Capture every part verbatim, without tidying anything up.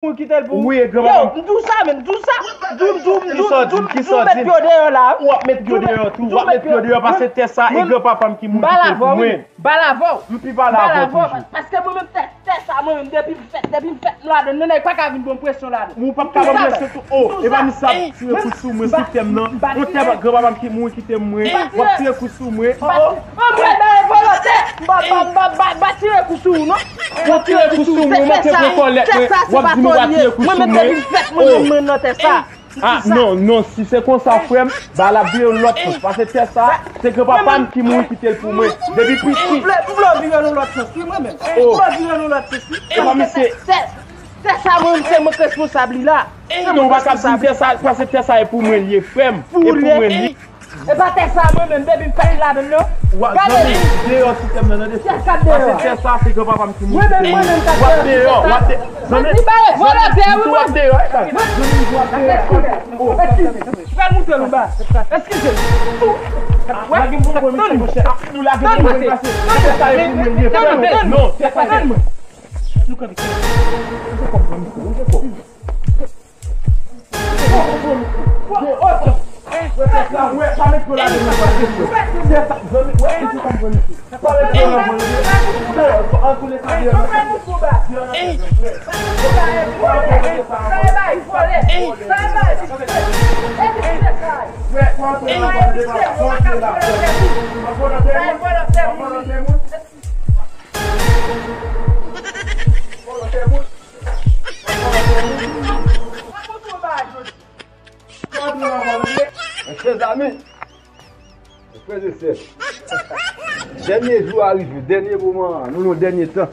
moun kite l pou ou. Wi, e granpapa m. Yo, m di w sa menm, m di w sa. M di w, m di w, m di w, m di w, m di w met yo deyò la. W ap met yo deyò tou, w ap met yo deyò, paske tè sa, e granpapa m ki moun kite l pou mwen. M bal avè w. M pi bal avè w toujou. Paske mwen menm tè, tè sa, mwen menm, depi m fèt, depi m fèt m ladann, nan nèg pa ka vin ban m presyon ladann. Ou p ap ka ban m presyon tou. O, e pa misye ap tire kout sou mwen sou tè m nan. Yon tè granpapa m ki mouri kite m mwen. W ap tire kout sou mwen. O, o. Anmwey, ba e volonte. M pa, m pa, m pa, m pa, m pa tire kou sou ou, non. Ou tire kou sou mwen, ou manke pran kòlèt mwen, w ap di m ou pa tire kou sou mwen. Mwen menm depi m fèt, mwen menm mwen nan tè sa. Ah, non, non, si se konsa, frè m, ba l ap vire yon lòt chans. Paske tè sa, se granpapa m ki mouri kite l pou mwen. Depi piti. M vle, m vle w vire yon lòt chans, wi, mwen menm. M vle w vire yon lòt chans, wi. E pa misye. Tè, tè sa, mwen menm, se mwen k responsab li la. Non, ou pa ka di m tè sa, paske tè sa e pou mwen l ye, frè m. E pou mwen l ye. E pa tè sa mwen menm, depi m fèt m ladann nan. Gade li. Deyò sou tè m nan, tande. Tè k ap deyò. Pase tè sa, se granpapa m ki mouri kite l. Mwen menm, mwen menm k ap deyò sou tè sa. W ap deyò, w ap deyò. Zanmi, zanmi, volonte, wi, w ap deyò, e pa. Zanmi, w ap deyò. Eskize. Eskize. Eskize. Lage m konprann misye, monchè. Nou lage m konprann misye. Tè sa e pou mwen l ye, frè m. Non, tè sa e. Nou kanpe. Ou se kòm zanmi, ou se kòm. Mezanmi, frè e sè, dènye jou a rive, dènye moman an, nou nan dènye tan.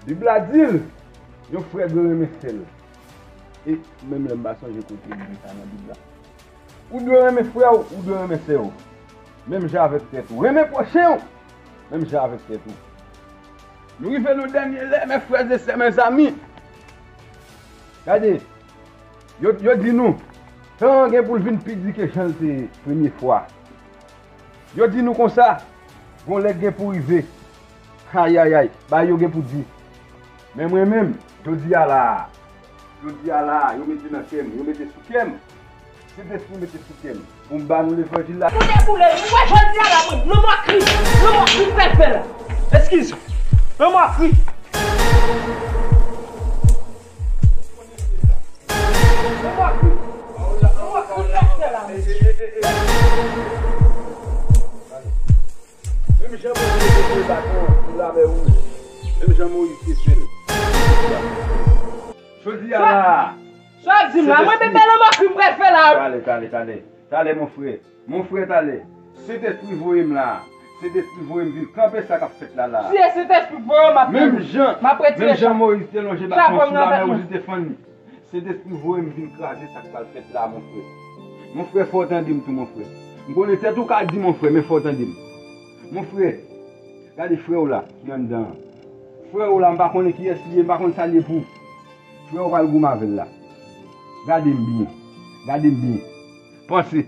Bib la di l, yon frè dwe renmen sè l. E menm lè m pa sonje kote li di sa nan Bib la. Ou dwe renmen frè w, ou dwe renmen sè w. Menm jan avèk tèt ou. Renmen pwochen w, menm jan avèk tèt ou. Nou rive nan dènye lè, mes frères et sœurs, mes amis. Gade, yo, yo di nou, tan an gen pou l vin pi di ke jan l te ye premye fwa. Yo di nou konsa, gon lè gen pou rive. Ayayay, bagay yo gen pou di. Men mwen menm, jodi a la, jodi a la, yo mete nan kè m, yo mete sou kè m. Sentespri mete sou kè m. Pou m ba nou levanjil la. Kote pou lè, ou wè jodi a la, mwen, nan mòkri, nan mòkri m pral fè la. Eskize. Nan mòkri. Nan mòkri. Nan mòkri m pral fè la, mwen. Menm jan Bondye te fè baton an sou Lamè Wouj, menm jan Moyiz te fè l. Jodi a la. Sa w ap di m la, mwen menm nan mòkri m pral fè la. Talè, talè, talè. Talè, mon frè. Mon frè, talè. Sentespri voye m la. Sentespri voye m vin kanpe sa k ap fèt la, la. Si e Sentespri voye w, m ap, menm jan, m ap retire, menm jan Moyiz te lonje baton an sou Lamè Wouj, li te fann li. Sentespri voye m vin kraze sa k pral fèt la, mon frè. Mon frè, fò w tande m tou, mon frè. M konnen tèt ou ka di, mon frè, men fò w tande m. Mon frè, gade frè w la ki anndan an. Frè w la, m pa konnen kiyès li ye, m pa konn sa l ye pou ou. Frè w pral goumen avè l la. Gade m byen. Gade m byen. Panse.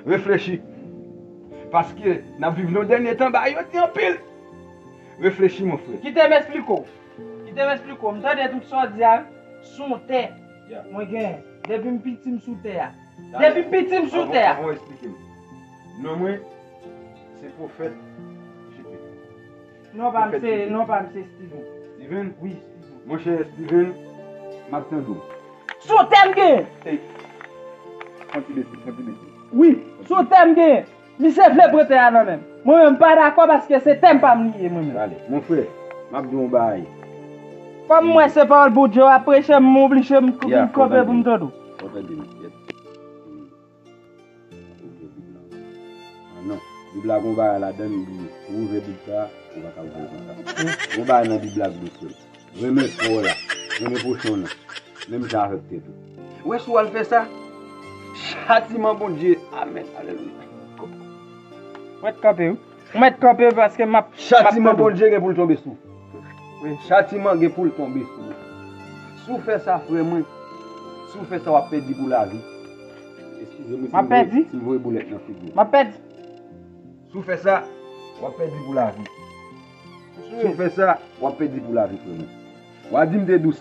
Reflechi. Paske n ap viv nan dènye tan, bagay yo di anpil. Reflechi, mon frè. Kite m esplike w. Kite m esplike w. M tande tout sa w di a, se yon tè mwen genyen. Depi m piti, m sou tè a. Depi m piti, m sou tè a. Avan, avan w esplike m. Non mwen, se Pwofèt J P. Non pa m se, non pa m se Steven. Steven? Wi, Steven. Monchè Steven, m ap tande w. Se yon tè m genyen. Ey. Fon ti bese, fon ti bese. Wi, se yon tè m genyen. Misye vle pran tè a nan men m. Mwen menm, m pa dakò paske se tè m pa m li ye, mwen menm. Talè. Mon frè, m ap di w yon bagay. Kòm m wè se pawòl Bondye w ap preche, m oblije m vin kanpe pou m tande w. Fò w tande m. Ou ouvè Bib la. Ah non. Bib la gon bagay ladan l, li, si w ouvè Bib sa, ou pa ka ouvè l konsa. Gon bagay nan Bib la k dous, frè m. Renmen frè w la, renmen pwochen w nan, menm jan avèk tèt ou. Ou wè si w al fè sa, chatiman Bondye, amèn, alelouya. Mwen kanpe, wi. Ou mèt kanpe paske m ap, m ap tande w. Chatiman Bondye gen pou l tonbe sou ou. Wi. Chatiman gen pou l tonbe sou ou. Si w fè sa, frè mwen, si w fè sa, w ap pèdi pou lavi. Eskize m wi si m voye, si m voye boulèt nan figi w. M ap pèdi. Si w fè sa, w ap pèdi pou lavi. Si w fè sa, w ap pèdi pou lavi, frè mwen. W a di m te di w sa.